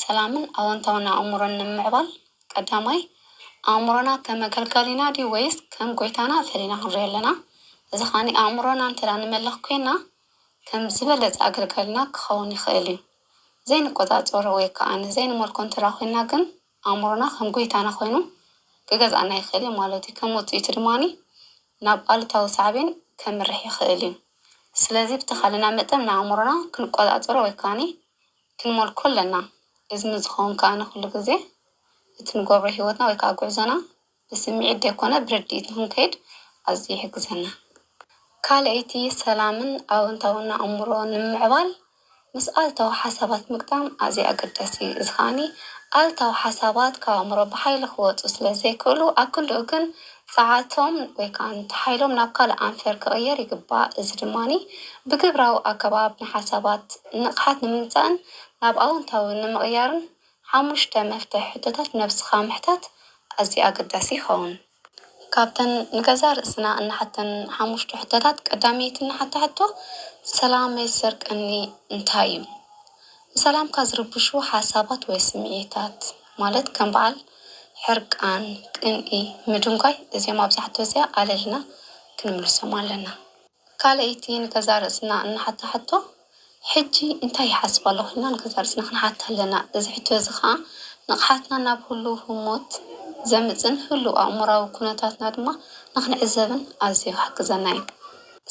ሰላምን ኣወንታውን ኣእምሮን ንምዕባል ቀዳማይ ኣእምሮና ከም መገልገሊና ድዩ ወይስ ከም ጎይታና ፈሊና ክንሪኦ ኣለና። እዚ ከዓኒ ኣእምሮና እንተ ደኣ ንመልኽ ኮይና ከም ዝበለጸ ኣገልጋልና ክኸውን ይኽእል እዩ። ዘይንቆጻጸሮ ወይ ከኣ ዘይንመልኮ እንተ ደኣ ኮይና ግን ኣእምሮና ከም ጎይታና ኮይኑ ክገዝኣና ይኽእል እዩ ማለት እዩ። ከም ውጽኢቱ ድማ ናብ ኣሉታዊ ሳዕቤን ከምርሕ ይኽእል እዩ። ስለዚ ብተኻለና መጠን ንኣእምሮና ክንቆጻጸሮ ወይ ከኣ ክንመልኮ ኣለና። እዚ ንዝኸውን ከኣ ኩሉ ግዜ እቲ ንገብሮ ህይወትና ወይ ከዓ ጉዕዞና ብስምዒት ዘይኮነ ብርድኢት ንክንከይድ ኣዝዩ ይሕግዘና። ካልኣይቲ ሰላምን ኣወንታውን ኣእምሮ ንምምዕባል ምስ ኣልታዊ ሓሳባት ምግጣም ኣዝዩ ኣገዳሲ እዩ። እዚ ከዓኒ ኣልታዊ ሓሳባት ካብ ኣእምሮ ብሓይሊ ክወፁ ስለ ዘይክእሉ ኣብ ክንድኡ ግን ጸዓቶም ወይ ከዓ ሓይሎም ናብ ካልእ ኣንፈር ክቕየር ይግባእ። እዚ ድማ ብግብራዊ ኣገባብ ንሓሳባት ንቕሓት ንምምጻእን ናብ ኣወንታዊ ንምቕያርን ሓሙሽተ መፍትሒ ሕቶታት ነብስኻ ምሕታት ኣዝዩ ኣገዳሲ ይኸውን። ካብተን ንገዛ ርእስና እንሓተን ሓሙሽተ ሕቶታት ቀዳመይቲ እንሓታ ሕቶ ሰላመይ ዝሰርቀኒ እንታይ እዩ? ንሰላምካ ዝርብሹ ሓሳባት ወይ ስምዒታት ማለት ከም በዓል ሕርቃን፣ ቅንኢ፣ ምድንጓይ እዚኦም ኣብዛ ሕቶ እዚኣ ኣለልና ክንምልሶም ኣለና። ካልኣይቲ ንገዛ ርእስና እንሓታ ሕቶ ሕጂ እንታይ ይሓስብ ኣለኹ ኢልና ንገዛ ርእስና ክንሓታ ኣለና። እዚ ሕቶ እዚ ከዓ ንቕሓትና ናብ ህሉው ህሞት ዘምፅን ህሉው ኣእምራዊ ኩነታትና ድማ ንክንዕዘብን ኣዝዩ ክሕግዘና እዩ።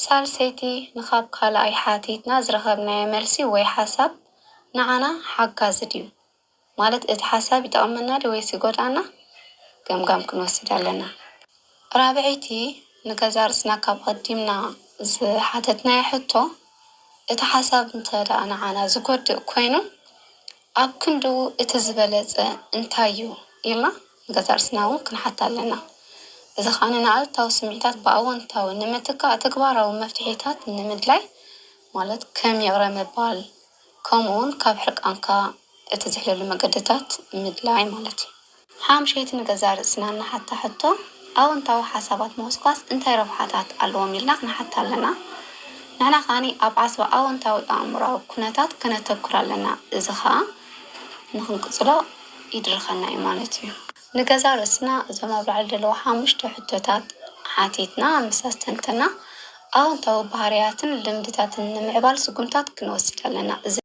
ሳልሰይቲ ንኻብ ካልኣይ ሓቲትና ዝረኸብናዮ መልሲ ወይ ሓሳብ ንዓና ሓጋዚ ድዩ? ማለት እቲ ሓሳብ ይጠቕመና ዶ ወይስ ይጎድኣና? ገምጋም ክንወስድ ኣለና። ራብዐይቲ ንገዛ ርእስና ካብ ቀዲምና ዝሓተትናዮ ሕቶ እቲ ሓሳብ እንተ ደኣ ንዓና ዝጎድእ ኮይኑ ኣብ ክንድኡ እቲ ዝበለጸ እንታይ እዩ ኢልና ንገዛ ርእስና እውን ክንሓት ኣለና። እዚ ኸዓ ንኣሉታዊ ስምዒታት ብኣወንታዊ ንምትካእ ተግባራዊ መፍትሒታት ንምድላይ ማለት ከም ይቕረ ምባል ከምኡ እውን ካብ ሕርቃንካ እቲ ዝሕለሉ መገድታት ምድላይ ማለት እዩ። ሓምሸይቲ ንገዛ ርእስና እናሓታ ሕቶ ኣወንታዊ ሓሳባት ምኹስኳስ እንታይ ረብሓታት ኣለዎም ኢልና ክንሓታ ኣለና። ንሕና ከዓኒ ኣብ ዓስቢ ኣወንታዊ ኣእምሮኣዊ ኩነታት ከነተኩር ኣለና። እዚ ኸዓ ንክንቅጽሎ ይድርኸና እዩ ማለት እዩ። ንገዛ ርእስና እዞም ኣብ ላዕሊ ዘለዉ ሓሙሽተ ሕቶታት ሓቲትና ምስ ኣስተንተና ኣወንታዊ ባህርያትን ልምድታትን ንምዕባል ስጉምታት ክንወስድ ኣለና። እዚ